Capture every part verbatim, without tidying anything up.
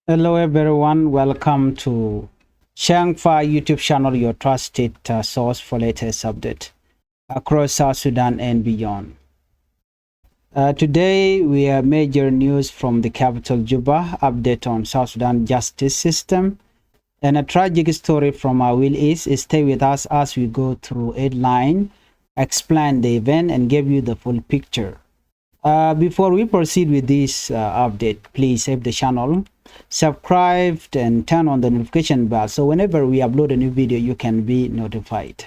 Hello everyone, welcome to Changfa YouTube channel, your trusted uh, source for latest update across South Sudan and beyond. Uh, today we have major news from the capital Juba, update on South Sudan justice system, and a tragic story from our Will East. Stay with us as we go through headline, explain the event, and give you the full picture. Uh, before we proceed with this uh, update, please save the channel, subscribe, and turn on the notification bell so whenever we upload a new video, you can be notified.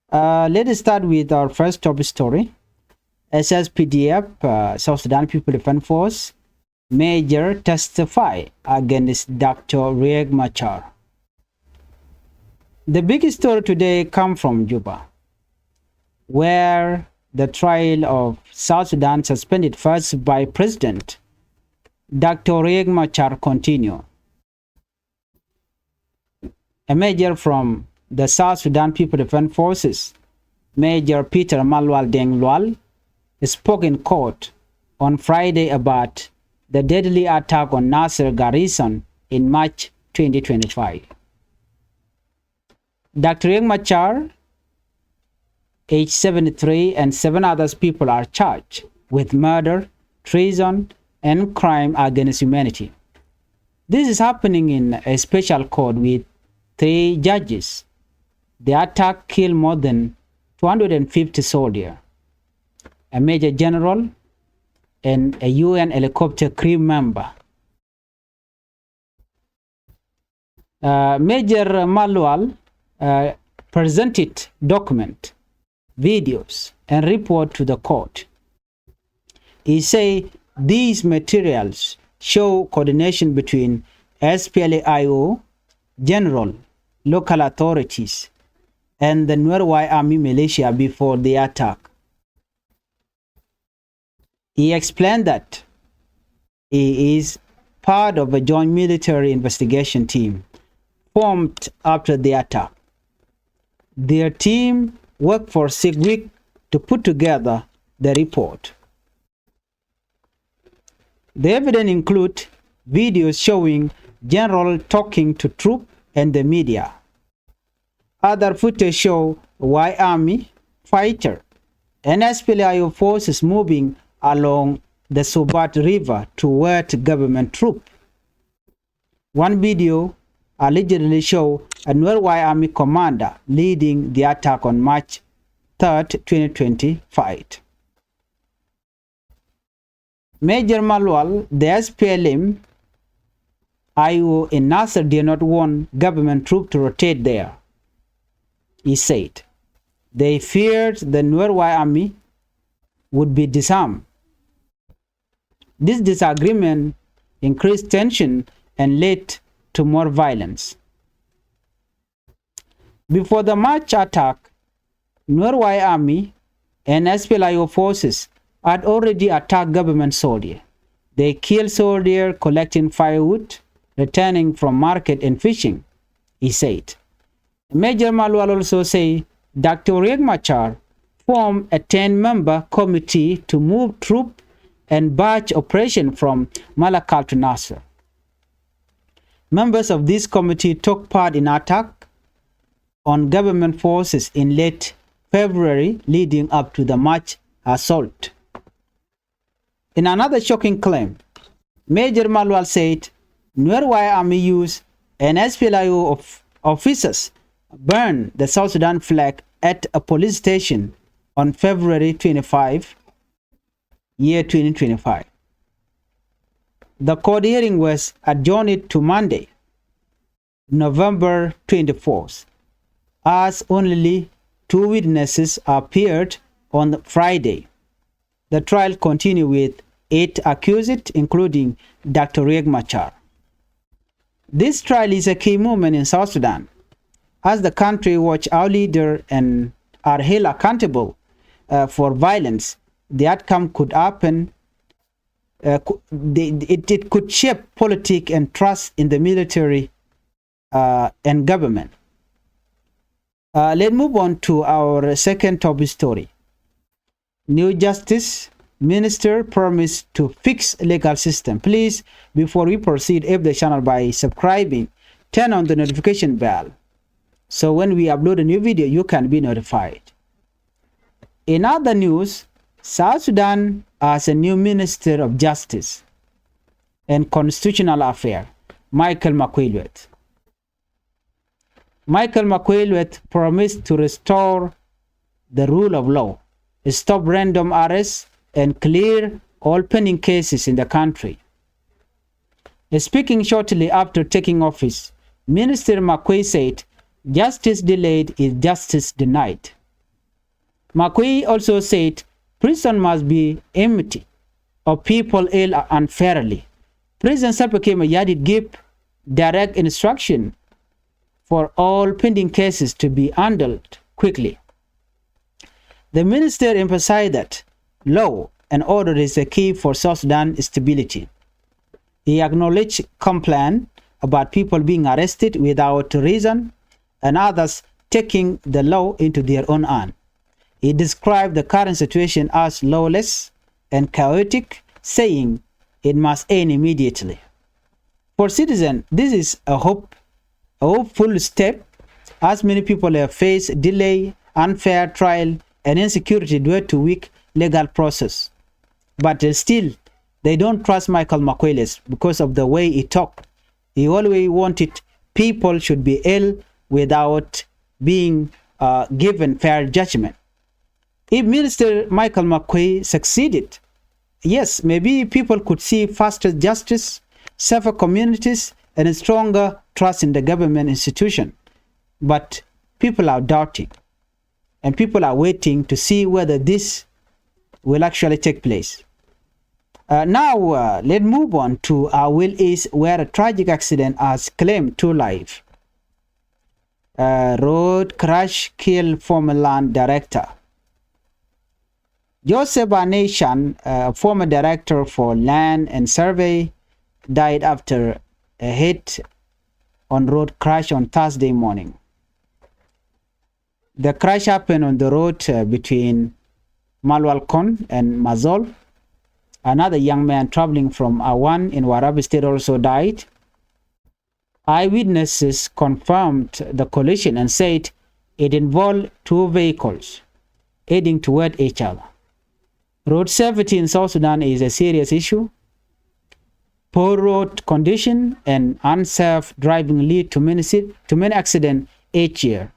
Uh, let's start with our first top story. S S P D F, uh, South Sudan People Defense Force, major testify against Doctor Riek Machar. The big story today come from Juba, where the trial of South Sudan suspended first Vice President Doctor Riek Machar continue. A major from the South Sudan People Defense Forces, Major Peter Malual Deng Lual, spoke in court on Friday about the deadly attack on Nasser garrison in March twenty twenty-five. Doctor Riek Machar, age seventy-three, and seven others people are charged with murder, treason, and crime against humanity. This is happening in a special court with three judges. The attack killed more than two hundred fifty soldiers, a major general, and a U N helicopter crew member. Uh, Major Malual uh, presented document, videos, and report to the court. He say these materials show coordination between S P L A I O general, local authorities, and the Nuer White Army militia before the attack. He explained that he is part of a joint military investigation team formed after the attack. Their team worked for six weeks to put together the report. The evidence include videos showing general talking to troop and the media. Other footage show White Army fighter and S P L A I O forces moving along the Sobat River toward government troop. One video allegedly show a Nuer White Army commander leading the attack on March third, twenty twenty-five. Major Malual, the S P L M I O in Nasser did not want government troop to rotate there. He said they feared the Nuer White Army would be disarmed. This disagreement increased tension and led to more violence. Before the March attack, Nuer White Army and S P L A I O forces had already attacked government soldier. They killed soldier collecting firewood, returning from market and fishing, he said. Major Malual also say Doctor Riek Machar formed a ten-member committee to move troop and barge operation from Malakal to Nasser. Members of this committee took part in attack on government forces in late February leading up to the March assault. In another shocking claim, Major Malual said Nuer White Army used and S P L A I O of officers burned the South Sudan flag at a police station on February twenty-five, year twenty twenty-five. The court hearing was adjourned to Monday, November twenty-fourth, as only two witnesses appeared on Friday. The trial continued with eight accused, including Doctor Riek Machar. This trial is a key moment in South Sudan, as the country watch our leader and are held accountable uh, for violence. The outcome could happen. Uh, cou- the, it, it could shape politics and trust in the military uh, and government. Uh, let's move on to our second top story. New justice Minister promised to fix legal system. Please, before we proceed, help the channel by subscribing, turn on the notification bell. So when we upload a new video, you can be notified. In other news, South Sudan has a new Minister of Justice and Constitutional Affairs, Michael Makuei Lueth. Michael Makuei Lueth promised to restore the rule of law, stop random arrests, and clear all pending cases in the country. Speaking shortly after taking office, Minister Makuei said, "Justice delayed is justice denied." Makuei also said prison must be empty of people held unfairly. President Salva Kiir Mayardit gave direct instruction for all pending cases to be handled quickly. The minister emphasized that law and order is the key for South Sudan stability. He acknowledged complaints about people being arrested without reason and others taking the law into their own hands. He described the current situation as lawless and chaotic, saying it must end immediately. For citizens, this is a hope, a hopeful step, as many people have faced delay, unfair trial, and insecurity due to weak legal process. But uh, still, they don't trust Michael Makuei Lueth because of the way he talked. He always wanted people should be held without being uh, given fair judgment. If Minister Michael Makuei succeeded, yes, maybe people could see faster justice, safer communities, and a stronger trust in the government institution. But people are doubting, and people are waiting to see whether this will actually take place. Uh, now, uh, let's move on to Awil East, where a tragic accident has claimed two lives. Uh, road crash kill former land director. Joseph Anei Chan, uh, former director for land and survey, died after a hit on road crash on Thursday morning. The crash happened on the road uh, between Malual Kon and Mazol. Another young man traveling from Awan in Warrap State also died. Eyewitnesses confirmed the collision and said it involved two vehicles heading toward each other. Road safety in South Sudan is a serious issue. Poor road condition and unsafe driving lead to many, ci- to many accidents each year.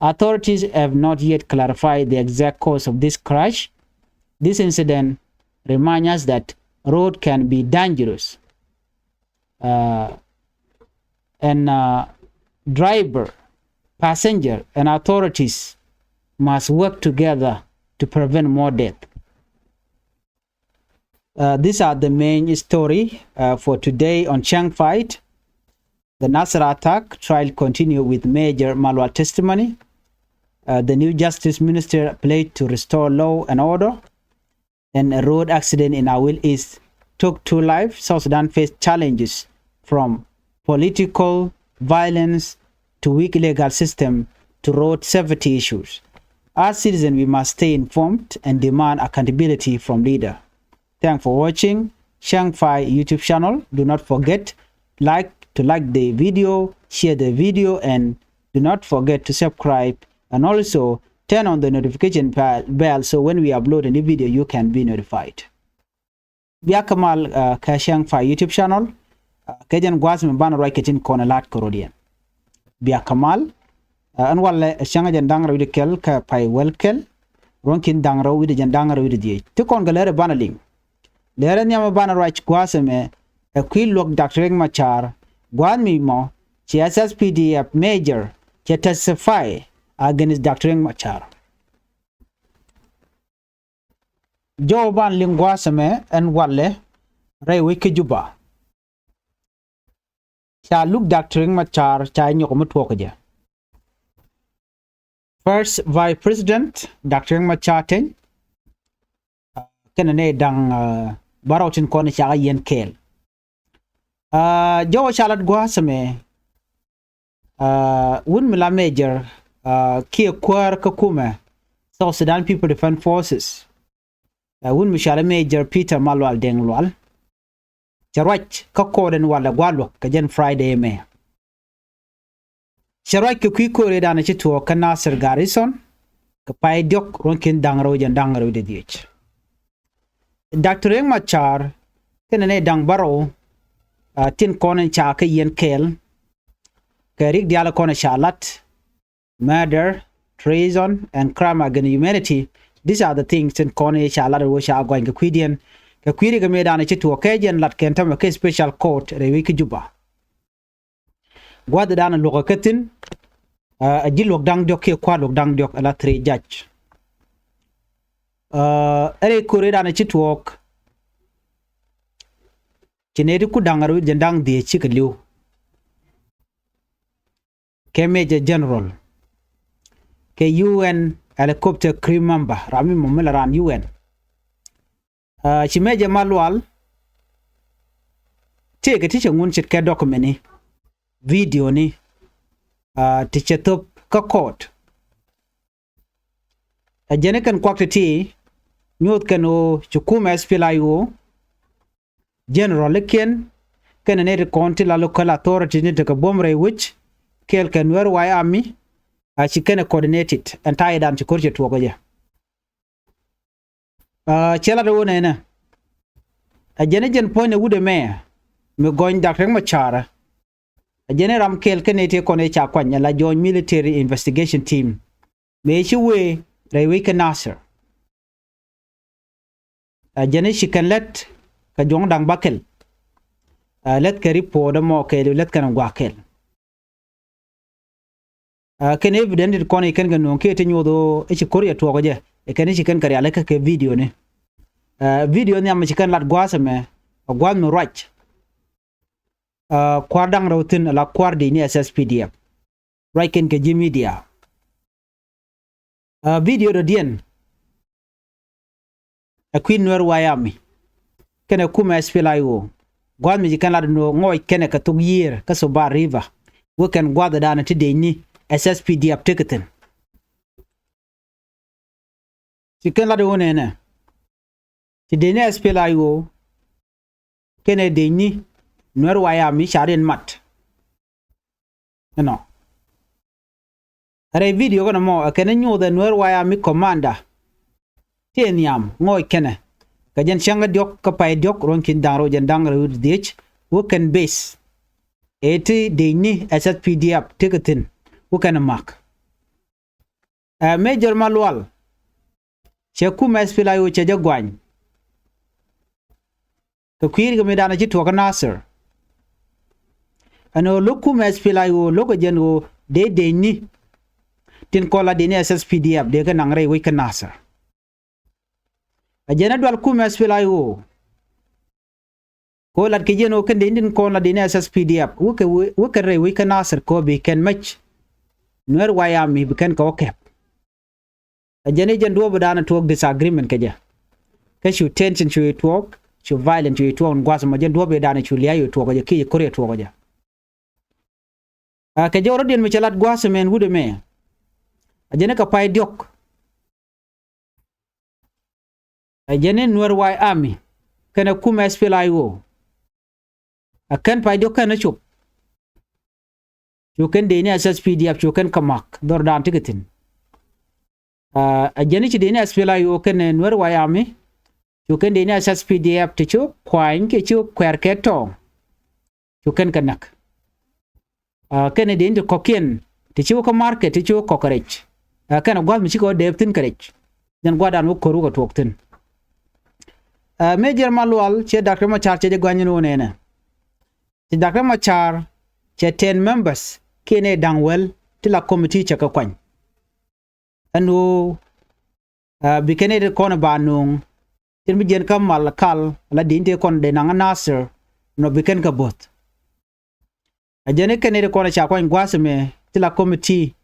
Authorities have not yet clarified the exact cause of this crash. This incident reminds us that road can be dangerous. Uh, and uh, driver, passenger, and authorities must work together to prevent more death. Uh, these are the main story uh, for today on Chang Fight. The Nasser attack trial continue with Major Malual testimony. Uh, the new justice minister pledged to restore law and order. And a road accident in Awil East took two lives. South Sudan faced challenges from political violence to weak legal system to road safety issues. As citizens, we must stay informed and demand accountability from leader. Thanks for watching Shangfai YouTube channel. Do not forget like to like the video, share the video, and do not forget to subscribe. And also turn on the notification bell so when we upload a new video, you can be notified. Bia kamal uh, ka Shangfai YouTube channel. Uh, kɛ jɛn gua̱a̱th mi banɛ ruac kɛ tin kɔn lat kɛ rot yɛn. Bia kamal. Uh, ɛn walɛ cäŋ jɛn da̱ŋ rɛw wi̱cdɛ kɛl kɛ pay wäl kɛl. Ruɔ̱n kin da̱ŋ rɛw wi̱cdɛ jɛn da̱ŋ rɛw wi̱cdɛ dhiec. Ti kɔn kɛ lɛr ɛ banɛ liŋ. Lɛr ɛ nhiam ɛ banɛ ruac gua̱a̱th ɛmɛ ɛ kui̱ luɔk Doctor Riek Machar. Gua̱a̱th mi mɔ ci S S P D F major cɛ testify against Doctor Riek Machar. Jɔw ban liŋ gua̱a̱th ɛmɛ ɛn walɛ rɛy wec kä Juba. Ca luk Doctor Riek Machar ca nyɔk mi tuɔɔk jɛ. First Vice President Doctor Riek Machar Teny. Kɛnɛ nɛ da̱ŋ bärɔw tin kɔn ca kä yɛn kɛɛl. Jɔw ca lat gua̱a̱th ɛmɛ. Wut mi la major kiɛ kuäär kä kumɛ South Sudan People Defense Forces. Ɛ wut mi cɔal i̱ Major Peter Malual Deŋ Lual. Cɛ ruac kä court ɛn walɛ gua̱a̱th luɔ̱k kɛ jɛn Friday ɛmɛ. Cɛ ruac kɛ kui̱ ko̱r ëëdan ɛ ci tuɔɔk kä Nasir Garrison kɛ pay diɔ̱k ruɔ̱n ki̱n da̱ŋ rɛw jɛn da̱ŋ rɛw dee dhiec. Doctor Riek Machar kɛnɛ nɛy da̱ŋ bärɔw, ah, tin kɔn in ca kä yɛn kɛɛl kɛ rik diaal kɔn in ca lat, murder, treason and crime against humanity. These are the things tin kɔn in ca lat wä ca gɔny kɛ kui̱diɛn. Kɛ kui̱ rik ëëdan ɛ ci tuɔɔk kɛ jɛn lat kɛn tämɛ kɛ special court rɛy wec kä Juba. Gua̱thdan luɔ̱k kä thi̱n, ah, ɛ ji̱ luɔ̱k da̱ŋ diɔ̱k kiɛ kua̱r luɔ̱k da̱ŋ diɔ̱k, ala three judge. Ah, ɛ rɛy ko̱r ëëdan ɛ ci tuɔɔk, ci nɛy ti ku da̱ŋ rɛw jɛn da̱ŋ dhiec cikɛ li̱w. Kɛ Major General, kɛ U N helicopter crew member, ram mi mɔ mi la raan U N. Ah, ci Major Malual tëëkɛ ti cɛ ŋun ce̱tkɛ document ni, video ni, ah, ti cɛ thop kä court. Ɛ jɛn i̱ kɛn kuak ti̱ti̱, nyuɔth kɛn ɣöö ci kumɛ S P L A I O, general ikiɛn, kɛnɛ nɛy ti kɔn ti la local authority ni tekɛ buɔ̱m rɛy wec, kɛɛl kɛ Nuer White Army, a ci kɛnɛ coordinated ɛn ta̱yɛ dan ci ko̱r cɛ tuɔɔk ɛ jɛ. Ah, cɛ lat ɛ wä nɛnɛ. Ɛ jɛn i̱ jɛn puɔ̱nydɛ wut ɛmɛ mi gɔny Doctor Riek Machar. Ɛ jɛn i̱ ram kɛɛl kɛnɛ ti kɔn ëë ca kuany ala Joint Military Investigation Team mëë ci wee rɛy wec kä Nasir. Ɛ jɛn i̱ ci kɛn lät kɛ juɔ̱ŋ da̱ŋ bäkɛl. Ah, lät kɛ report ɛmɔ kɛɛl, lät kɛn gua̱a̱k kɛɛl. Ah, kɛn evidence ti kɔn i̱ kɛn kɛ nuɔ̱ŋ kiɛ ti nyuɔth ɣöö i̱ ci ko̱r yɛ tuɔɔk ɛ jɛ, i̱ kɛn i̱ ci kɛn kɛ rial ikä kɛ video ni. Ah, video nhiam mi ci kɛn lat gua̱a̱th ɛmɛ, ɛ gua̱a̱th mi ruac. Ah, kua̱r da̱ŋ rɛw thi̱n ala kua̱r di̱i̱ni ɛ S S P D F. Ruac kɛn kɛ ji̱ media. Ah, video dɔ̱diɛn ɛ kui̱ Nuer White Army kɛnɛ kumɛ S P L A I O. Gua̱a̱th mi ci kɛn lat nuɔ̱ɔ̱k ŋɔɔc kɛnɛ kɛ thok yiëër kä Sobar River. Wä kɛn gua̱a̱th ɛ da̱a̱n ti dec ni S S P D F tekɛ thi̱n. Ci kɛn lat ɛ wä nɛnɛ. Ci dec ni S P L A I O kɛnɛ dec ni Nuer White Army ca riɛn mat. Ɛnɔ. Rɛy video kɛnɛ mɔ ɛ kɛn i̱ nyuuth ɛ Nuer White Army commander. Ti ɛ nhiam ŋɔɔc kɛnɛ kɛ jɛn cäŋ kä diɔ̱k kä pay diɔ̱k ruɔ̱n ki̱n da̱ŋ rɛw jɛn da̱ŋ rɛw dhiec wä kɛn base. Ëë ti dec ni S S P D F tekɛ thi̱n wä kɛn ɛ ma̱k. Ɛ Major Malual cɛ kumɛ S P L A I O cɛ jɛ guany. Kɛ kui̱ rik mi danɛ ci tuɔɔk kä Nasir. Ɛn ɣöö lo̱k kumɛ S P L A I O lo̱k ɛ jɛn ɣöö dee dec ni tin kɔn la dec ni S S P D F dee kɛ naŋ rɛy wec kä Nasir. Ɛ jɛn ɛ dual kumɛ S P L A I O. Kɛ ɣöö lat kɛ jɛn ɣöö kɛn dec ni tin kɔn la dec ni S S P D F wä kɛ, wä kɛn rɛy wec kä Nasir kɛ ɣöö bi kɛn mäc Nuer White Army bi kɛn kɛ wä kɛp. Ɛ jɛn i̱ jɛn duɔ̱ɔ̱p i̱ da̱a̱n ɛ tuɔɔk disagreement kɛ jɛ. Kä cu tension cu i̱ tuɔɔk, cu violence cu i̱ tuɔɔk in gua̱a̱th ɛmɔ jɛn duɔ̱ɔ̱p i̱ da̱a̱n ɛ cu lia̱a̱ i̱ tuɔɔk ɛ jɛ kiɛ i̱ ko̱r i̱ tuɔɔk ɛ jɛ. Ɛ kɛ jɔwä rɔ̱diɛn mi cɛ lat gua̱a̱th ɛmɛn wut ɛmɛ. Ɛ jɛn i̱ kɛ pay diɔ̱k. Ɛ jɛn i̱ Nuer White Army kɛnɛ kumɛ S P L A I O. Ɛ kɛn pay diɔ̱k kɛn ɛ cop. Cu kɛn dec ni S S P D F cu kɛn kɛ ma̱k dhɔr da̱a̱n tekɛ thi̱n. Ɛ jɛn i̱ ci dec ni S P L A I O kɛnɛ Nuer White Army. Cu kɛn dec ni S S P D F ti cu kuany kiɛ cu kuɛɛr kɛ tɔ̱. Cu kɛn kɛ näk. Ɛ kɛnɛ dec ni ti kɔ̱kiɛn ti cu kä market ti cu kɔk kɛ rɛc. Ɛ kɛnɛ gua̱th mi cikɛ wä dɛɛp thi̱n kɛ rɛc. Jɛn gua̱th da̱a̱n wä ko̱r wä kɛ tuɔɔk thi̱n. Ɛ Major Malual cɛ Doctor Machar cɛ jɛ gua̱ny ni wä nɛnɛ. Ci Doctor Machar cɛ ten members kiɛ nɛy da̱ŋ wäl ti la committee cɛ kɛ kuany. Ɛn ɣöö, ɛ, bi kɛn nɛy ti kɔn ba nööŋ tin bi jiɛn kä Malakal la di̱i̱n ti kɔn dee naŋ Nasir nɔ bi kɛn kɛ bo̱th. Ɛ jɛn i̱ kɛn nɛy ti kɔn ca kuany gua̱a̱th ɛmɛ ti la committee.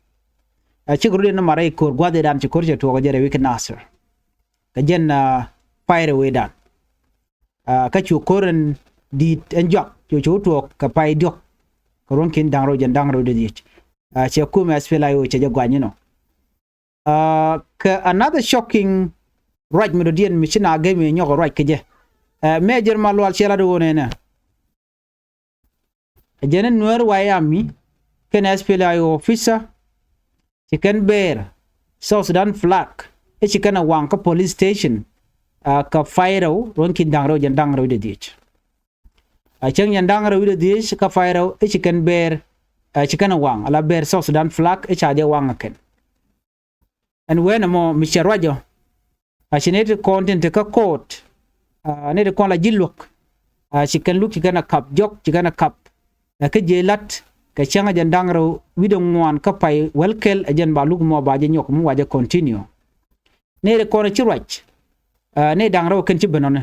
Ɛ cikɛ rut in ni marɛ i̱ ko̱r gua̱a̱th i̱ da̱a̱n ci ko̱r cɛ tuɔɔk ɛ jɛn rɛy wec kä Nasir. Kɛ jɛn, ɛ, pay rɛy wec da̱a̱n. Ɛ kä cu ko̱r ɛn di̱i̱t ɛn juak cu cu tuɔɔk kɛ pay diɔ̱k. Kɛ ruɔ̱n ki̱n da̱ŋ rɛw jɛn da̱ŋ rɛw dee dhiec. Ɛ cɛ kumɛ S P L A I O cɛ jɛ guany inɔ. Ɛ kɛ another shocking ruac mi dɔ̱diɛn mi ci na gɛm i̱ nyɔk ruac kɛ jɛ. Ɛ, Major Malual Ciɛ lat ɣöö nɛnɛ, ɛ jɛn i̱ Nuɛr White Army kɛnɛ S P L A I O officer ci kɛn bear South Sudan flag i̱ ci kɛn ɛ waŋ kä police station, ɛ, kɛ pay rɛw ruɔ̱n ki̱n da̱ŋ rɛw jɛn da̱ŋ rɛw wi̱cdɛ dhiec. Ɛ, cäŋ jɛn da̱ŋ rɛw wi̱cdɛ dhiec kä pay rɛw i̱ ci kɛn bear, ɛ, ci kɛn ɛ waŋ ala bear South Sudan flag i̱ ca jɛ waŋ ɛ kɛn. Ɛn wee nɛmɔ mi cɛ ruacɔ, a ci nɛy ti kɔn tin te kä court, a nɛy ti kɔn la ji̱ luäk, a ci kɛn luk ci kɛn a kap jɔk ci kɛn a kap, a kä jiɛc la̱t kɛ cäŋ a jɛn da̱ŋ rɛw wi̱cdɛ ŋuan kä pay wäl kɛl a jɛn ba luk mɔ ba jɛ nyɔk mi wa jɛ continue. Nɛy ti kɔn a ci ruac, a nɛy da̱ŋ rɛw kɛn ci ben nɔni.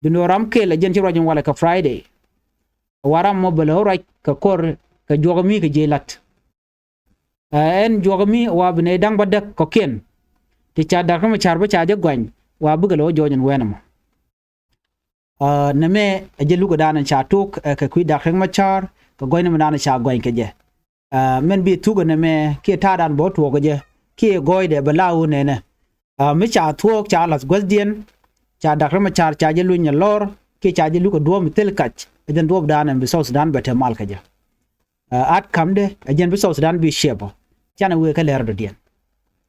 Duundɛ ram kɛl a jɛn ci ruac in walɛ kɛ Friday. Wa ram mɔ bɛ lɛ ruac kɛ kɔr kɛ juɔk mi kɛ jiɛc la̱t. Ɛ, ɛn juɔk mi wa bi nɛy da̱ŋ bädäk kɔ̱kiɛn ti ca Dak Riɛk Macar bä ca jɛ gɔany wa bikɛ lɛ wä jɔɔc ɛn wee nɛmɔ. Ɛ, nɛmɛ ɛ jɛ lukɛ da̱a̱n ca tok, ɛ, kɛ kui̱ Dak Riɛk Macar kɛ gɔ̱ny nɛmɛ da̱a̱n ca gɔ̱ny kɛ jɛ. Ɛ, mɛn bi thuk ɛ nɛmɛ kiɛ ta̱a̱ da̱a̱n bä tuɔɔk kɛ jɛ kiɛ gɔɔydɛ bɛ la ɣöö nɛnɛ. Ɛ, mi ca thuɔɔk ca la̱th guäthdiɛn ca Dak Riɛk Macar ca jɛ luny ɛ lɔr kiɛ ca jɛ lukɛ duɔ̱ɔ̱p mi thil kac ɛ jɛn duɔ̱ɔ̱p da̱a̱n ɛn bi South Sudan bɛ te mal kɛ jɛ. Ɛ, outcome dɛ ɛ jɛn bi South Sudan bi shape ɔ. Canɛ wëë kä lɛr dɔ̱diɛn.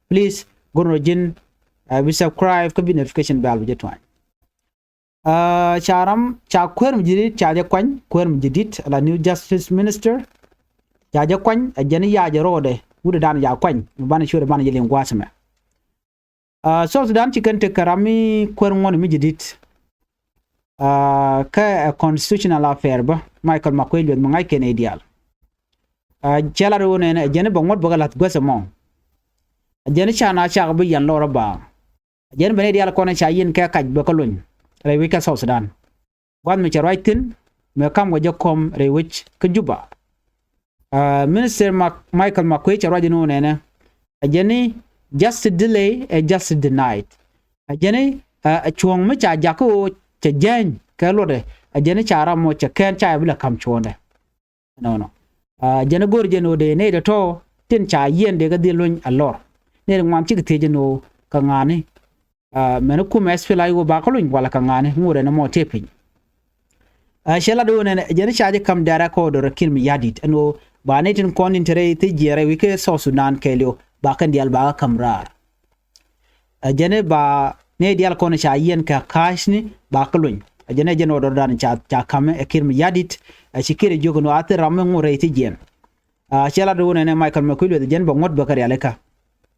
Please go̱r nɔ ji̱n, ɛ, bi subscribe kä bi notification bell bi jɛ tuany. Ɛ, ca ram ca kuäär mi ji̱ di̱t ca jɛ kuany, kuäär mi ji̱ di̱t la new justice minister. Ca jɛ kuany ɛ jɛn i̱ yac ɛ ro̱o̱dɛ wut ɛ dan ca kuany mi banɛ ciötdɛ banɛ jɛ liŋ gua̱a̱th ɛmɛ. Ɛ, South Sudan ci kɛn tekɛ ram mi kuäär ŋuɔ̱n mi ji̱ di̱t. Ɛ, kä ɛ constitutional affair bä Michael Makuei Lueth mi ŋa̱c kɛn i̱ diaal. Ɛ, cɛ lat ɣöö nɛnɛ ɛ jɛn i̱ bɛ ŋuɔ̱t bä kɛ la̱th guäth ɛmɔ. Ɛ jɛn i̱ ca na cak bi yan lɔr ɛ baaŋ. Ɛ jɛn i̱ bɛ nɛy diaal kɔn ɛ ca yiɛn kɛ kac bɛ kä lony rɛy wec kä South Sudan. Gua̱th mi cɛ ruac thi̱n mëë ka̱m kɛ jɛ kɔm rɛy wec kä Juba. Ɛ, Minister Mak-, Michael Makuei cɛ ruac in ɣöö nɛnɛ ɛ jɛn i̱ justice delay ɛ justice denied. Ɛ jɛn i̱, ɛ, cuɔ̱ŋ mi ca jakä ɣöö cɛ jääny kɛ luɔtdɛ ɛ jɛn i̱ ca ram mɔ cɛ kɛn ca yɛ bi lɛ ka̱m cuɔ̱ɔ̱ŋdɛ. Nɔnɔ. Ɛ jɛn i̱ go̱r jɛn ɣöö dee nɛy tɔ̱tɔ̱ tin ca yiɛn dee kɛ dhil luny a lɔr. Nɛy ti ŋuan cikɛ thiec ɛn ɣöö kɛ ŋa̱a̱ni. Ɛ, mɛn i̱ kumɛ S P L A I O ba kä luny walɛ kɛ ŋa̱a̱ni ŋot ɛn ɛmɔ tëë piny. Ɛ, cɛ lat ɣöö nɛn ɛ jɛn i̱ ca jɛ ka̱m dɛrɛ kɛ order ɛ ki̱n mi ya̱di̱t ɛn ɣöö ba nɛy tin kɔn tin te rɛy thiec jiɛɛn rɛy wi̱i̱ kä South Sudan kɛɛliw ba kɛn diaal ba kä ka̱m raar. Ɛ jɛn i̱ ba nɛy diaal kɔn ca yiɛn kɛ ka̱a̱cni ba kä luny. Ɛ jɛn i̱ jɛn order dan ca, ca ka̱m ɛ ki̱n mi ya̱di̱t. Ɛ ci ki̱n ɛ jiök ɛn ɣöö a thil ram mi ŋot rɛy thiec jiɛɛn. Ɛ, cɛ lat ɣöö nɛnɛ Michael Makuei Lueth jɛn bɛ ŋuɔ̱t bɛ kɛ rialikä.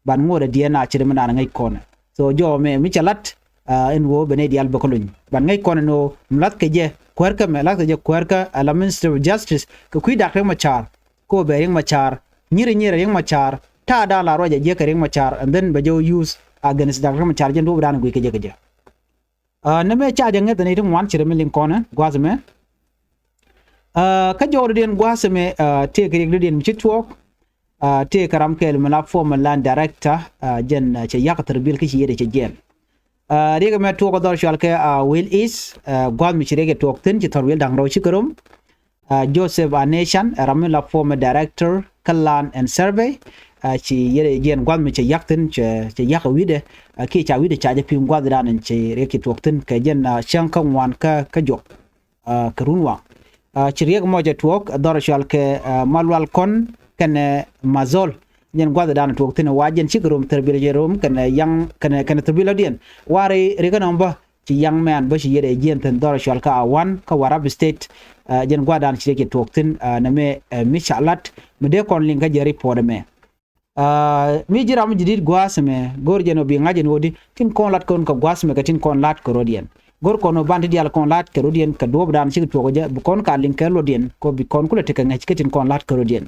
Ban ŋuɔ̱t ɛ diɛn a ci ri mi naan ŋäc kɔnɛ. So jɔw mɛ mi cɛ lat, ɛ, ɛn ɣöö bɛ nɛy diaal bɛ kä luny. Ban ŋäc kɔnɛ ɛn ɣöö mi la̱th kɛ jɛ kuäärkä mɛ, la̱th kɛ jɛ kuäärkä ala Minister of Justice kɛ kui̱ Dak Riɛk Macar. Kɛ ɣöö bɛ Riɛk Macar nyiri nyiri Riɛk Macar ta̱a̱ da̱a̱n la ruac ɛ jiäk kɛ Riɛk Macar and then bɛ jɛ use against Dak Riɛk Macar jɛn duɔ̱ɔ̱p da̱a̱n guic kɛ jɛ kɛ jɛ. Ɛ, nɛmɛ ca jɛ ŋäth ni ti ŋuan ci ri mi liŋ kɔnɛ gua̱th mɛ. Ɛ, kä jɔwdädiɛn gua̱a̱th mɛ, ɛ, tëëkɛ riɛk dädiɛn mi ci tuɔɔk. Ɛ, tëëkɛ ram kɛɛl mi la former land director, ɛ, jɛn, ɛ, cɛ yak thirbil kä ci yet ɛ cɛ jiɛn. Ɛ, riɛk mɛ tuɔɔk ɛ dhɔr cual kɛ, ɛ, Will East, ɛ, gua̱a̱th mi ci riɛk ɛ tuɔɔk thi̱n ci thɔr wil da̱ŋ rɛw ci kɛ rom. Ɛ, Joseph Anecan, ɛ, ram mi la former director kä Land and Survey, ɛ, ci yet ɛ jiɛn gua̱a̱th mi cɛ yak thi̱n, cɛ, cɛ yak ɛ wi̱dɛ, ɛ, kiɛ ca wi̱dɛ ca jɛ pi̱i̱ŋ gua̱a̱th dan in ci riɛk ci tuɔɔk thi̱n kɛ jɛn, ɛ, cäŋ kä ŋuan kä, kä juɔk. Ɛ, kɛ run waŋ. Ɛ, ci riɛk mɔ cɛ tuɔɔk, ɛ, dhɔr cual kɛ, ɛ, Malual Kɔn kɛnɛ Mazol. Jɛn gua̱th dan tuɔɔk thi̱n wa jɛn cikɛ rom thirbil jɛ rom kɛnɛ yaŋ kɛnɛ, kɛnɛ thirbil lɔdiɛn. Wa ri, ri kä nɔm bä ci yaŋ mɛn bä ci yet ɛ jiɛn thi̱n dhɔr cual kɛ Awan kä Warrap State. Ɛ, jɛn gua̱th dan ci riɛk cɛ tuɔɔk thi̱n, ɛ, nɛmɛ, ɛ, mi ca lat mi dee kɔn liŋ kä jɛ report ɛmɛ. Aa, mi ji̱ ram mi ji̱ di̱t gua̱a̱th ɛmɛ go̱r jɛn ɔ bi ŋa̱c ɛn ɣöö di tin kɔn lat kɔn kɛ gua̱a̱th ɛmɛ kɛ tin kɔn lat kɛ rɔ̱diɛn. Go̱r kɔn ɔ ban ti diaal kɔn lat kɛ rɔ̱diɛn kɛ duɔ̱ɔ̱p dan cik tuɔɔk jɛ bi kɔn ka liŋ kɛ rɔ̱diɛn kɛ bi kɔn kulɛ tekɛ ŋäc kɛ tin kɔn lat kɛ rɔ̱diɛn.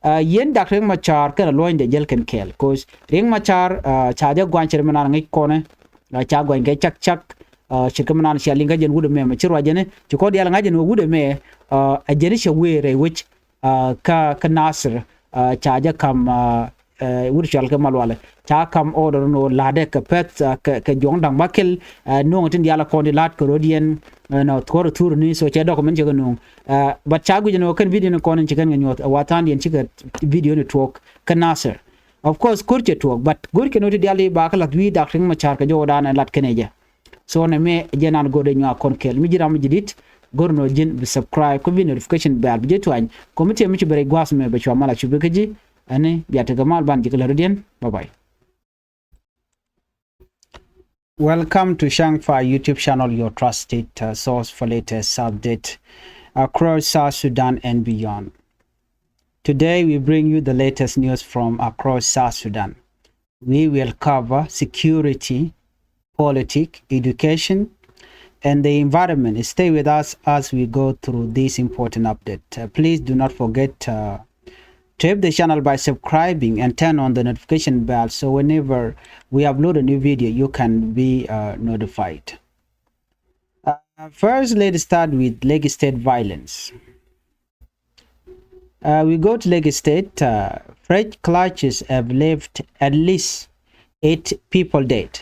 Aa, yɛn dak Riɛk Macar kɛnɛ luɔ̱nydɛ jäl kɛn kɛɛl. Kos Riɛk Macar, aa, ca jɛ gua̱a̱ny cɛ ri mi naan ŋäc kɔnɛ, aa, ca gua̱a̱ny kɛ cak cak, aa, ce̱tkɛ mi naan cia liŋ kä jɛn wut ɛmɛ mɛ ci ruac jɛn ci kɔn diaal ŋa̱c ɛn ɣöö wut ɛmɛ, aa, ɛ jɛn cɛ wëë rɛy wec. Aa, kä, kä Nasir, aa, ca jɛ kam, aa, ɛ, wut cɔal kɛ Malualɛ. Ca kam order ni ɣöö la̱tdɛ kɛ pɛth, aa, kɛ, kɛ juɔ̱ŋ da̱ŋ bäkɛl, aa, nuɔ̱ŋ tin diaal kɔn di la̱t kɛ rɔ̱diɛn, aa, nɔ thuɔ̱r thur ni, so cɛ document cɛ kɛ nuɔ̱ŋ. Aa, but ca guic ni ɣöö kɛn video ni kɔn in ci kɛn kɛ nyuɔ̱th, ɛ, wa tha̱a̱ŋdiɛn cikɛ video ni tuɔɔk kä Nasir. Of course, ko̱r cɛ tuɔɔk, but go̱r kɛ nɔ ti diali ba kä lath wi̱i̱ Dak Riek Machar kɛ jɔwdan ɛ lat kɛnɛ jɛ. So nɛ mɛ jɛ nan go̱r dee nyuak kɔn kɛɛl. Mi ji̱ ram mi ji̱ dit, go̱r nɔ ji̱n bi subscribe, kä bi notification bell bi jɛ tuany. Kɔmiti mi ci bɛ rɛy gua̱a̱th mɛ bɛ cua mal a cupi kä ji̱. Ɛni bia tekɛ mal ban ji̱ kä lät rɔ̱diɛn. Bye bye. Welcome to Shangfa YouTube channel, your trusted, uh, source for latest update across South Sudan and beyond. Today we bring you the latest news from across South Sudan. We will cover security, politics, education, and the environment. Stay with us as we go through this important update. Uh, please do not forget, uh, to help the channel by subscribing and turn on the notification bell, so whenever we upload a new video, you can be, uh, notified. Uh, first, let's start with Lakes State violence. Uh, we go to Lakes State. Uh, fresh clashes have left at least eight people dead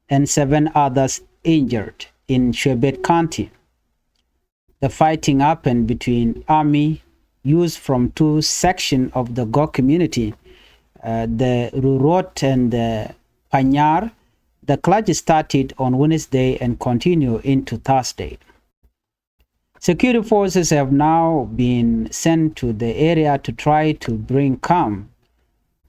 and seven others injured in Shuaibet County. The fighting happened between army youths from two sections of the Gok community, uh, the Rurot and the Panyar. The clash started on Wednesday and continued into Thursday. Security forces have now been sent to the area to try to bring calm.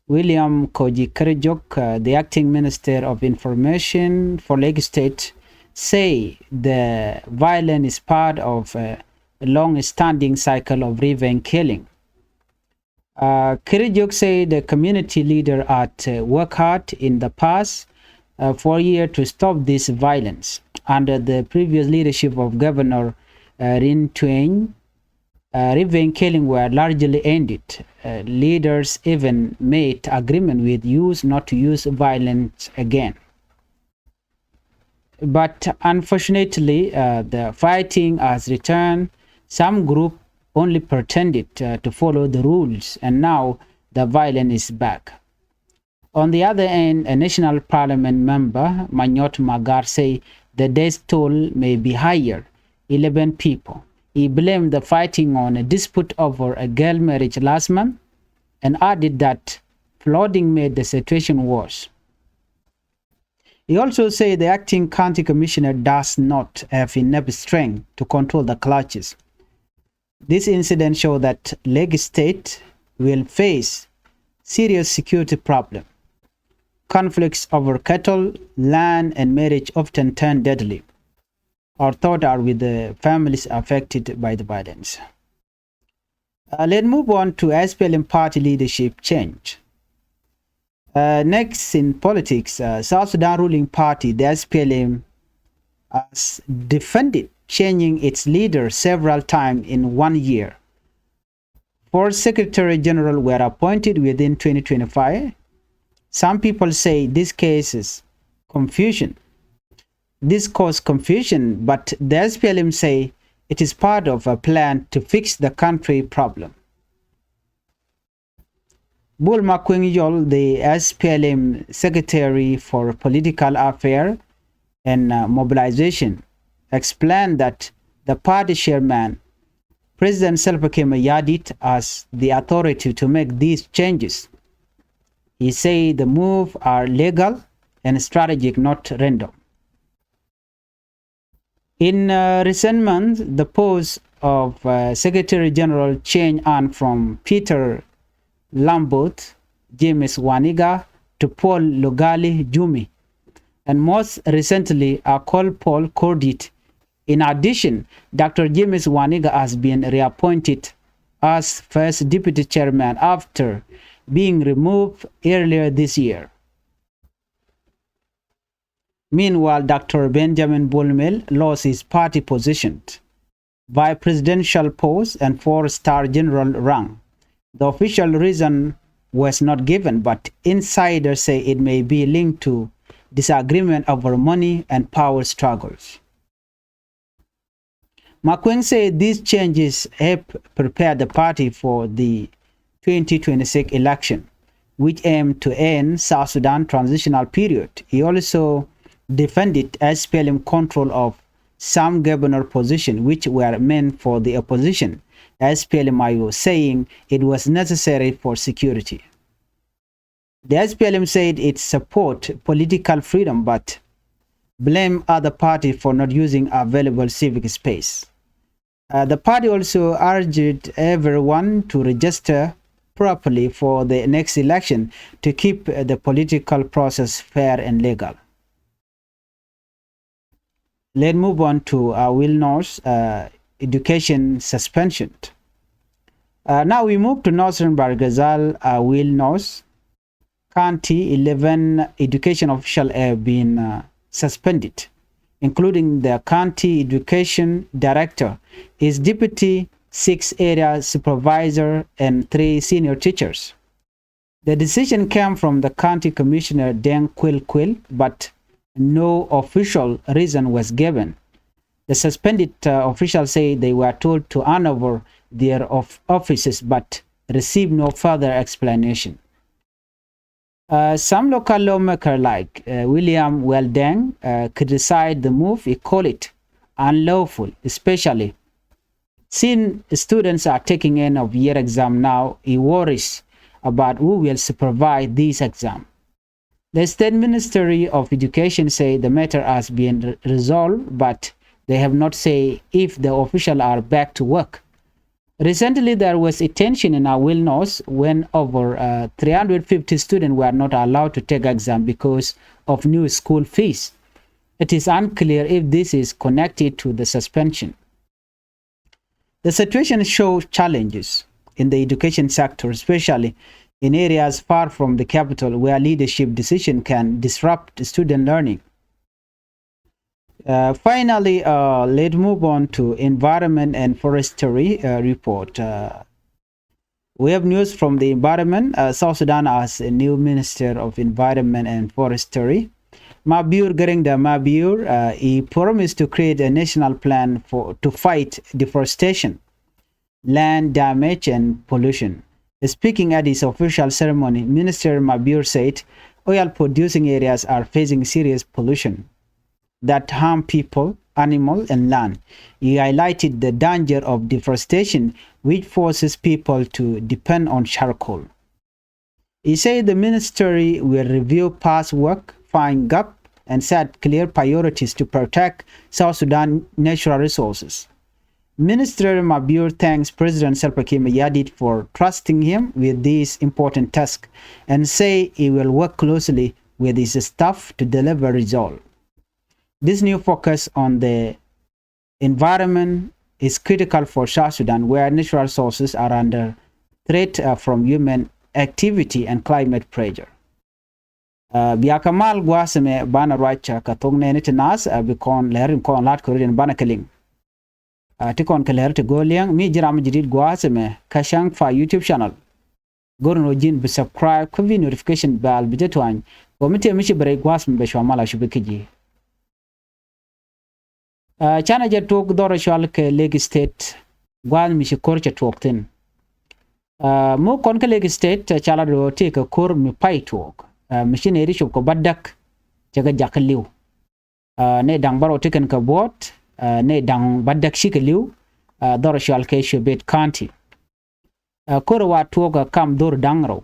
William Kogi Kerijuok, uh, the acting minister of information for Lakes State, say the violence is part of a long-standing cycle of revenge killing. Uh, Kerijuok say the community leader had, uh, worked hard in the past, uh, four years to stop this violence. Under the previous leadership of Governor, uh, Rin Tueny, uh, revenge killing were largely ended. Uh, leaders even made agreement with youth not to use violence again. But unfortunately, uh, the fighting has returned. Some group only pretended, uh, to follow the rules, and now the violence is back. On the other hand, a national parliament member, Manyot Magar, say the death toll may be higher, eleven people. He blamed the fighting on a dispute over a girl marriage last month and added that flooding made the situation worse. He also said the acting county commissioner does not have enough strength to control the clashes. This incident show that Lakes State will face serious security problem. Conflicts over cattle, land, and marriage often turn deadly. Our thoughts are with the families affected by the violence. Uh, let's move on to S P L M party leadership change. Uh, next in politics, uh, South Sudan ruling party, the S P L M, has defended changing its leader several times in one year. Four secretary general were appointed within twenty twenty-five. Some people say this causes confusion. This cause confusion, but the S P L M say it is part of a plan to fix the country problem. Bol Makueng Yol, the S P L M Secretary for Political Affairs and, uh, Mobilization, explained that the party chairman, President Salva Kiir Mayardit, has the authority to make these changes. He said the move are legal and strategic, not random. In, uh, recent months, the post of, uh, Secretary General changed hand from Peter Lamboth, James Waniga, to Paul Lugali Jumi, and most recently, Akol Paul Kordit. In addition, Doctor James Waniga has been reappointed as first deputy chairman after being removed earlier this year. Meanwhile, Doctor Benjamin Bol Mel lost his party position, vice presidential post, and four-star general rank. The official reason was not given, but insiders say it may be linked to disagreement over money and power struggles. Makueng said these changes help prepare the party for the twenty twenty-six election, which aim to end South Sudan transitional period. He also defended S P L M control of some governor position which were meant for the opposition, S P L M I O, saying it was necessary for security. The S P L M said it support political freedom but blame other party for not using available civic space. Uh, the party also urged everyone to register properly for the next election to keep, uh, the political process fair and legal. Let's move on to Awil North, uh, education suspension. Uh, now we move to Northern Bahr el Ghazal, Awil North County. Eleven education officials have been, uh, suspended, including the county education director, his deputy, six area supervisor, and three senior teachers. The decision came from the county commissioner, Deng Kuil Kuil, but no official reason was given. The suspended, uh, officials say they were told to hand over their of-, offices but received no further explanation. Uh, some local lawmaker like, uh, William Weldeng, uh, criticized the move. He called it unlawful, especially since students are taking end of year exam now. He worries about who will supervise this exam. The State Ministry of Education say the matter has been re-, resolved, but they have not said if the officials are back to work. Recently, there was a tension in Awil North when over, uh, three hundred fifty students were not allowed to take exam because of new school fees. It is unclear if this is connected to the suspension. The situation shows challenges in the education sector, especially in areas far from the capital where leadership decision can disrupt student learning. Uh, finally, uh, let's move on to environment and forestry, uh, report. Uh, we have news from the environment. Uh, South Sudan has a new Minister of Environment and Forestry, Mabior Gering de Mabior. Uh, he promised to create a national plan for, to fight deforestation, land damage, and pollution. Speaking at his official ceremony, Minister Mabior said oil producing areas are facing serious pollution that harm people, animal, and land. He highlighted the danger of deforestation, which forces people to depend on charcoal. He said the ministry will review past work, find gap, and set clear priorities to protect South Sudan natural resources. Minister Mabior thanks President Salva Kiir Mayardit for trusting him with this important task and say he will work closely with his staff to deliver result. This new focus on the environment is critical for South Sudan, where natural resources are under threat, uh, from human activity and climate pressure. Uh, bia kɛ mal gua̱a̱th ɛmɛ banɛ ruac, uh, kɛ thok nɛɛni ti naath, uh, bi kɔn lɛr in kɔn la̱t kɛ rut in banɛ kɛ liŋ. Uh, ti kɔn kɛ lɛr ti go̱o̱l liɛŋ mi ji̱ ram mi ji̱ di̱t gua̱a̱th ɛmɛ kä Cäŋ Fa YouTube channel. Go̱r ni rɔ ji̱n bi subscribe kä bi notification bell bi jɛ tuany. Kɛ mi tëë mi ci bi rɛy gua̱a̱th mi bɛ cua mal a cupi kä ji̱. Uh, canɛ jɛ tuɔk dhɔr cual kɛ Lake State gua̱a̱th mi ci ko̱r cɛ tuɔk thi̱n. Uh, mi kɔn kä Lake State, uh, ca la dɔ̱ tëë kɛ ko̱r mi pay tuɔk. Uh, mi ci nɛ ri cop kɛ bädäk cɛ kɛ jak kä li̱w. Uh, nɛ da̱ŋ bärɔw ti kɛn kɛ buɔ̱ɔ̱t, uh, nɛ da̱ŋ bädäk ci kɛ li̱w, uh, dhɔr cual kɛ Cuebet County. Uh, ko̱r wa tuɔk, uh, kam dhor da̱ŋ rɛw.